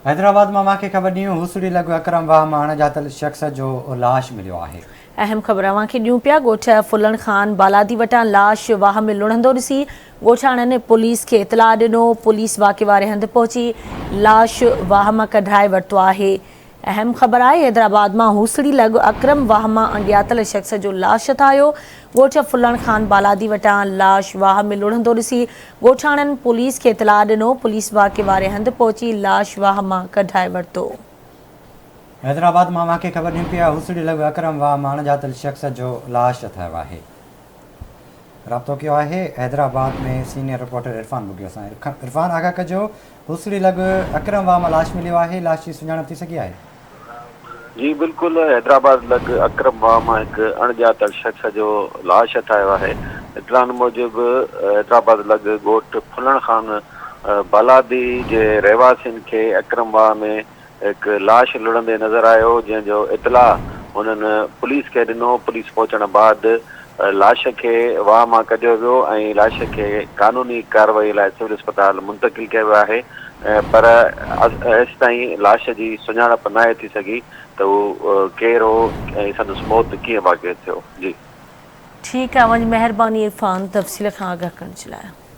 حيدرآباد مان اوهان کي خبر ڏيون هوسڙي لڳ اڪرم واهه مان اڻڄاتل شخص جو لاش مليو آهي. اهم خبر اوهان کي ڏيون پيا ڳوٺ ڦلڻ خان بالادي وٽان لاش واهه ۾ لڙهندو ڏسي ڳوٺاڻن پوليس کي اطلاع ڏنو پوليس واقعي واري هنڌ پهچي لاش واهه مان ڪڍرائي ورتو آهي اهم خبر آهي حيدرآباد مان هوسڙي لڳ اڪرم واهه مان اڻڄاتل شخص جو لاش هٿ آيو، ڳوٺ ڦلڻ خان بالادي وٽان لاش واهه ۾ لڙهندو ڏسي ڳوٺاڻن پوليس کي اطلاع ڏنو، پوليس واقعي واري هنڌ پهچي لاش واهه مان ڪڍرائي ورتو. حيدرآباد مان اوهان کي خبر ڏيون پيا هوسڙي لڳ اڪرم واهه مان اڻڄاتل شخص جو لاش هٿ آيو آهي. رابطو ڪيو آهي حيدرآباد ۾ سينيئر رپورٽر عرفان ٻگهيو سان عرفان آگاهه ڪجو هوسڙي لڳ اڪرم واهه مان لاش مليو آهي لاش جي سڃاڻپ ٿي سگهي آهي. جي بلڪل حيدرآباد لڳ اڪرم واهه مان هڪ اڻڄاتل شخص جو لاش هٿ آيو آهي اطلاعن موجب حيدرآباد لڳ ڳوٺ ڦلڻ خان بالادي جي رهواسين کي اڪرم واهه ۾ هڪ لاش لڙهندي نظر آيو، جنهن جو اطلاع هنن پوليس کي ڏنو، پوليس پهچڻ بعد لاش کي واهه مان ڪڍيو ويو ۽ لاش کي قانوني ڪارروائي لاء سول اسپتال منتقل ڪيو ويو آهي پر هيستائين لاش جي سڃاڻپ ناهي ٿي سگهي ته هو ڪير هو ۽ سندس موت ڪيئن واقع ٿيو. جي. ٺيڪ آهي اوهان جي مهرباني عرفان تفصيل کان آگاهه ڪرڻ جي لاء.